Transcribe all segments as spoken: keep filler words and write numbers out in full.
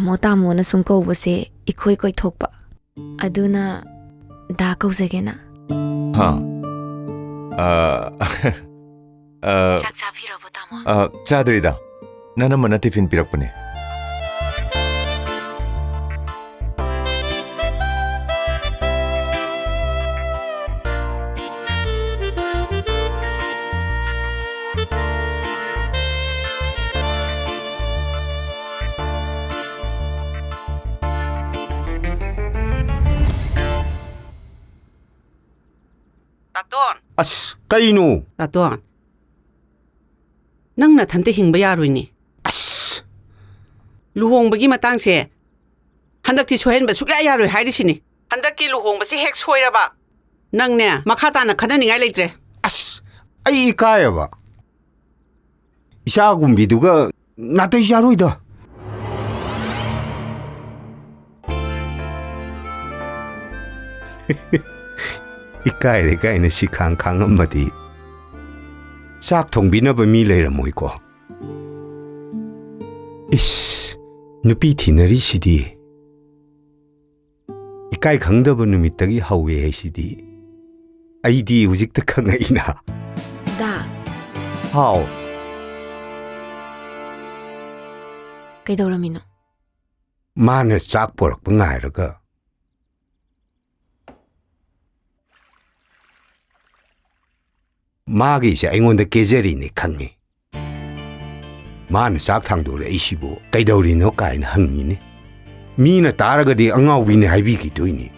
ꯇꯥꯃꯣ ꯇꯥꯃꯣꯅ ꯁꯨꯝ ꯀꯧꯕꯁꯦ ꯏꯈꯣꯏ ꯀꯣꯏꯊꯣꯛꯄ꯫ ꯑꯗꯨꯅ ꯗꯥ ꯀꯧꯖꯒꯦꯅ꯫ ꯍꯥ? ꯑ, ꯑ, ꯆꯥꯛ ꯆꯥꯕꯤꯔꯕꯣ, ꯇꯥꯃꯣ? ꯑ, ꯆꯥꯗ꯭ꯔꯤꯗ꯫ ꯅꯅꯝꯃꯅ ꯇꯤꯐꯤꯟ ꯄꯤꯔꯛꯄꯅꯦ꯫ ꯇꯥꯇꯣꯟ! ꯑꯁ, ꯀꯩꯅꯣ? ꯇꯥꯇꯣꯟ, ꯅꯪ ꯅꯊꯟꯇ ꯍꯤꯡꯕ ꯌꯥꯔꯣꯏꯅꯦ꯫ ꯑꯁ! ꯂꯨꯍꯣꯡꯕꯒꯤ ꯃꯇꯥꯡꯁꯦ ꯍꯟꯗꯛꯇꯤ ꯁꯣꯏꯍꯟꯕ ꯁꯨꯛꯌꯥ ꯌꯥꯔꯣꯏ ꯍꯥꯏꯔꯤꯁꯤꯅꯤ꯫ ꯍꯟꯗꯛꯀꯤ ꯂꯨꯍꯣꯡꯕꯁꯤ ꯍꯦꯛ ꯁꯣꯏꯔꯕ, ꯅꯪꯅꯦ ꯃꯈꯥ ꯇꯥꯅ ꯈꯟꯅꯅꯤꯡꯉꯥꯏ ꯂꯩꯇ꯭ꯔꯦ꯫ ꯑꯁ! ꯑꯩ ꯏꯀꯥꯏꯌꯦꯕ꯫ ꯏꯆꯥꯒꯨꯝꯕꯤꯗꯨꯒ ꯅꯥꯇꯩ ꯆꯥꯔꯣꯏꯗ꯫ ꯏꯀꯥꯏꯔꯦ ꯀꯥꯏꯅ ꯁꯤꯈꯥꯡ ꯈꯥꯡꯉꯝꯃꯗꯤ ꯆꯥꯛ ꯊꯣꯡꯕꯤꯅꯕ ꯃꯤ ꯂꯩꯔꯝꯃꯣꯏꯀꯣ꯫ ꯏꯁ, ꯅꯨꯄꯤ ꯊꯤꯅꯔꯤꯁꯤꯗꯤ꯫ ꯏꯀꯥꯏ ꯈꯪꯗꯕ ꯅꯨꯃꯤꯠꯇꯒꯤ ꯍꯧꯋꯦ ꯍꯥꯏꯁꯤꯗꯤ ꯑꯩꯗꯤ ꯍꯧꯖꯤꯛꯇ ꯈꯪꯉꯛꯏꯅ꯫ ꯗꯥ꯫ ꯍꯥꯎ꯫ ꯀꯩꯗꯧꯔꯝꯃꯤꯅꯣ? ꯃꯥꯅ ꯆꯥꯛ ꯄꯣꯔꯛꯄ ꯉꯥꯏꯔꯒ꯫ ꯃꯥꯒꯤꯁꯦ ꯑꯩꯉꯣꯟꯗ ꯀꯦꯖꯔꯤꯅꯦ ꯈꯪꯉꯤ꯫ ꯃꯥꯅ ꯆꯥꯛ ꯊꯥꯡꯗꯣꯔꯛꯏꯁꯤꯕꯨ ꯀꯩꯗꯧꯔꯤꯅꯣ ꯀꯥꯏꯅ ꯍꯪꯉꯤꯅꯦ꯫ ꯃꯤꯅ ꯇꯥꯔꯒꯗꯤ ꯑꯉꯥꯎꯕꯤꯅꯦ ꯍꯥꯏꯕꯤꯈꯤꯗꯣꯏꯅꯤ꯫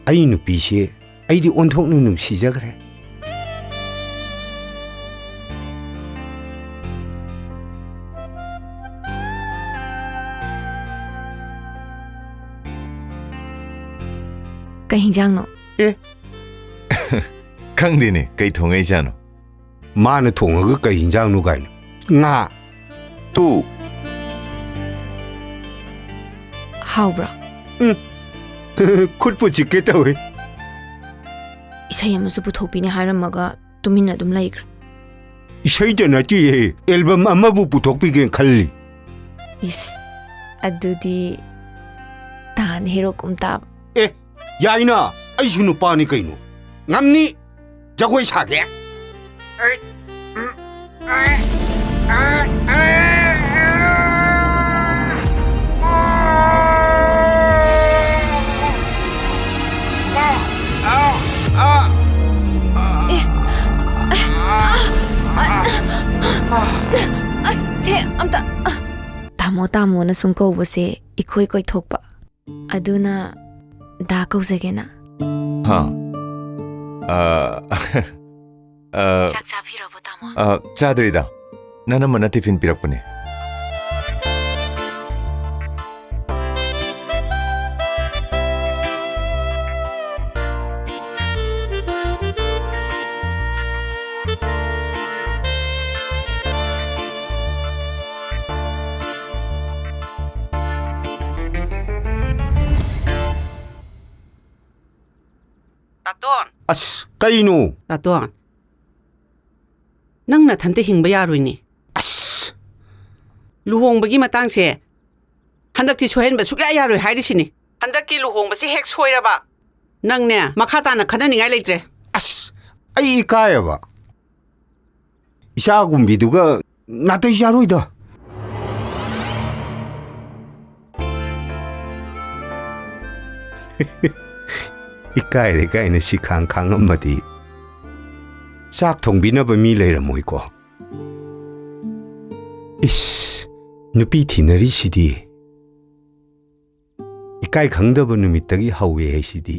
ꯑꯩ ꯅꯨꯄꯤꯁꯦ ꯑꯩꯗꯤ ꯑꯣꯟꯊꯣꯛꯅ ꯅꯨꯡꯁꯤꯖꯈ꯭ꯔꯦ꯫ ꯀꯩ ꯍꯤꯟꯖꯥꯡꯅꯣ? ꯑꯦ, ꯈꯪꯗꯦꯅꯦ, ꯀꯩ ꯊꯣꯡꯉꯛꯏꯖꯥꯠꯅꯣ? ꯃꯥꯅ ꯊꯣꯡꯉꯒ ꯀꯩ ꯍꯤꯟꯖꯥꯡꯅꯣ ꯀꯥꯏꯅ꯫ ꯉꯥ꯫ ꯇꯨ꯫ ꯍꯥꯎꯕ꯭ꯔꯣ? ꯎꯝ꯫ ꯈꯨꯠꯄꯨ ꯆꯤꯛꯀꯦ ꯇꯧꯏ꯫ ꯏꯁꯩ ꯑꯃꯁꯨ ꯄꯨꯊꯣꯛꯄꯤꯅꯤ ꯍꯥꯏꯔꯝꯃꯒ ꯇꯨꯃꯤꯟꯅ ꯑꯗꯨꯝ ꯂꯩꯈ꯭ꯔꯦ꯫ ꯏꯁꯩꯗ ꯅꯠꯇꯦꯍꯦ, ꯑꯦꯜꯕꯝ ꯑꯃꯕꯨ ꯄꯨꯊꯣꯛꯄꯤꯒꯦꯅ ꯈꯜꯂꯤ꯫ ꯏꯁ, ꯑꯗꯨꯗꯤ ꯇꯥꯟ ꯍꯦꯔꯣ ꯀꯨꯝ ꯇꯥꯕ꯫ ꯑꯦ, ꯌꯥꯏꯅ, ꯑꯩꯁꯨ ꯅꯨꯄꯥꯅꯤ ꯀꯩꯅꯣ꯫ ꯉꯝꯅꯤ, ꯖꯒꯣꯏ ꯁꯥꯒꯦ꯫ ꯑꯩ, ꯎꯝ, ꯑꯩ, ꯑꯩ, ꯑꯩ, ꯑꯩ, ꯑꯩ, ꯑꯦ, ꯑꯁ, ꯁꯦ, ꯑꯝꯇ, ꯇꯥꯃꯣ, ꯇꯥꯃꯣꯅ ꯁꯨꯝ ꯀꯧꯕꯁꯦ ꯏꯈꯣꯏ ꯀꯣꯏꯊꯣꯛꯄ꯫ ꯑꯗꯨꯅ ꯗꯥ ꯀꯧꯖꯒꯦꯅ꯫ ꯍꯥ? ꯑ, ꯑ, ꯆꯥꯛ ꯆꯥꯕꯤꯔꯕꯣ, ꯇꯥꯃꯣ? ꯑ, ꯆꯥꯗ꯭ꯔꯤꯗ꯫ ꯅꯅꯝꯃꯅ ꯇꯤꯐꯤꯟ ꯄꯤꯔꯛꯄꯅꯦ꯫ ꯇꯥꯇꯣꯟ꯫ ꯑꯁ, ꯀꯩꯅꯣ? ꯇꯥꯇꯣꯟ, ꯅꯪ ꯅꯊꯟꯇ ꯍꯤꯡꯕ ꯌꯥꯔꯣꯏꯅꯦ꯫ ꯑꯁ! ꯂꯨꯍꯣꯡꯕꯒꯤ ꯃꯇꯥꯡꯁꯦ ꯍꯟꯗꯛꯇꯤ ꯁꯣꯏꯍꯟꯕ ꯁꯨꯛꯌꯥ ꯌꯥꯔꯣꯏ ꯍꯥꯏꯔꯤꯁꯤꯅꯤ꯫ ꯍꯟꯗꯛꯀꯤ ꯂꯨꯍꯣꯡꯕꯁꯤ ꯍꯦꯛ ꯁꯣꯏꯔꯕ, ꯅꯪꯅꯦ, ꯃꯈꯥ ꯇꯥꯅ ꯈꯟꯅꯅꯤꯡꯉꯥꯏ ꯂꯩꯇ꯭ꯔꯦ꯫ ꯑꯁ! ꯑꯩ ꯏꯀꯥꯏꯌꯦꯕ꯫ ꯏꯆꯥꯒꯨꯝꯕꯤꯗꯨꯒ ꯅꯥꯇꯩ ꯆꯥꯔꯣꯏꯗ꯫ ꯏꯀꯥꯏꯔꯦ ꯀꯥꯏꯅ ꯁꯤ ꯈꯥꯡ ꯈꯥꯡꯉꯝꯃꯗꯤ ꯆꯥꯛ ꯊꯣꯡꯕꯤꯅꯕ ꯃꯤ ꯂꯩꯔꯝꯃꯣꯏꯀꯣ꯫ ꯏꯁ, ꯅꯨꯄꯤ ꯊꯤꯅꯔꯤꯁꯤꯗꯤ꯫ ꯏꯀꯥꯏ ꯈꯪꯗꯕ ꯅꯨꯃꯤꯠꯇꯒꯤ ꯍꯧꯋꯦ ꯍꯥꯏꯁꯤꯗꯤ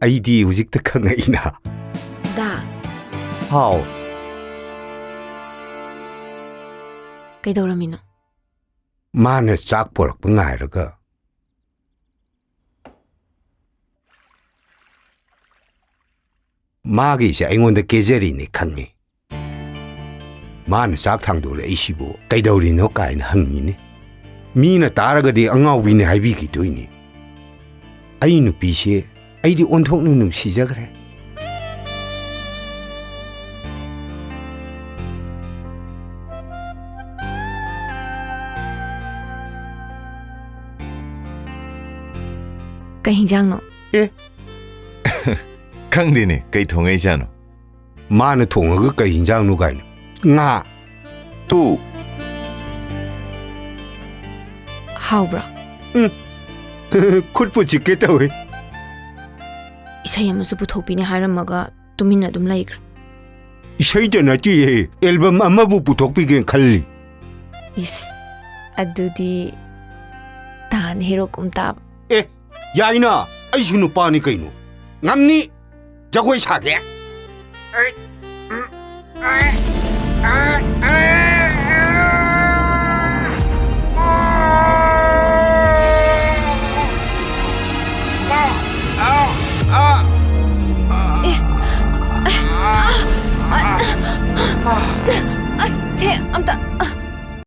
ꯑꯩꯗꯤ ꯍꯧꯖꯤꯛꯇ ꯈꯪꯉꯛꯏꯅ꯫ ꯗꯥ꯫ ꯍꯥꯎ꯫ ꯀꯩꯗꯧꯔꯝꯃꯤꯅꯣ? ꯃꯥꯅ ꯆꯥꯛ ꯄꯣꯔꯛꯄ ꯉꯥꯏꯔꯒ ꯃꯥꯒꯤꯁꯦ ꯑꯩꯉꯣꯟꯗ ꯀꯦꯖꯔꯤꯅꯦ ꯈꯪꯉꯤ꯫ ꯃꯥꯅ ꯆꯥꯛ ꯊꯥꯡꯗꯣꯔꯛꯏꯁꯤꯕꯨ ꯀꯩꯗꯧꯔꯤꯅꯣ ꯀꯥꯏꯅ ꯍꯪꯉꯤꯅꯦ꯫ ꯃꯤꯅ ꯇꯥꯔꯒꯗꯤ ꯑꯉꯥꯎꯕꯤꯅꯦ ꯍꯥꯏꯕꯤꯈꯤꯗꯣꯏꯅꯤ꯫ ꯑꯩ ꯅꯨꯄꯤꯁꯦ ꯑꯩꯗꯤ ꯑꯣꯟꯊꯣꯛꯅ ꯅꯨꯡꯁꯤꯖꯈ꯭ꯔꯦ꯫ ꯀꯩ ꯍꯤꯟꯖꯥꯡꯅꯣ? ꯑꯦ꯫ ꯈꯪꯗꯦꯅꯦ, ꯀꯩ ꯊꯣꯡꯉꯛꯏꯖꯥꯠꯅꯣ? ꯃꯥꯅ ꯊꯣꯡꯉꯒ ꯀꯩ ꯍꯤꯟꯖꯥꯡꯅꯣ ꯀꯥꯏꯅ꯫ ꯉꯥ꯫ ꯇꯨ꯫ ꯍꯥꯎꯕ꯭ꯔꯥ? ꯎꯝ꯫ ꯈꯨꯠꯄꯨ ꯆꯤꯛꯀꯦ ꯇꯧꯏ꯫ ꯏꯁꯩ ꯑꯃꯁꯨ ꯄꯨꯊꯣꯛꯄꯤꯅꯤ ꯍꯥꯏꯔꯝꯃꯒ ꯇꯨꯃꯤꯟꯅ ꯑꯗꯨꯝ ꯂꯩꯈ꯭ꯔꯦ꯫ ꯏꯁꯩꯗ ꯅꯠꯇꯤꯌꯦ, album ꯑꯃꯕꯨ ꯄꯨꯊꯣꯛꯄꯤꯒꯦꯅ ꯈꯜꯂꯤ꯫ ꯏꯁ, ꯑꯗꯨꯗꯤ ꯇꯥꯟ ꯍꯦꯔꯣ ꯀꯨꯝ ꯇꯥꯕ꯫ ꯑꯦ, ꯌꯥꯏꯅ, ꯑꯩꯁꯨ ꯅꯨꯄꯥꯅꯤ ꯀꯩꯅꯣ꯫ ꯉꯝꯅꯤ, ꯖꯒꯣꯏ ꯁꯥꯒꯦ꯫ ꯑꯦ, ꯑꯁ, ꯁꯦ, ꯑꯝꯇ, ꯑ,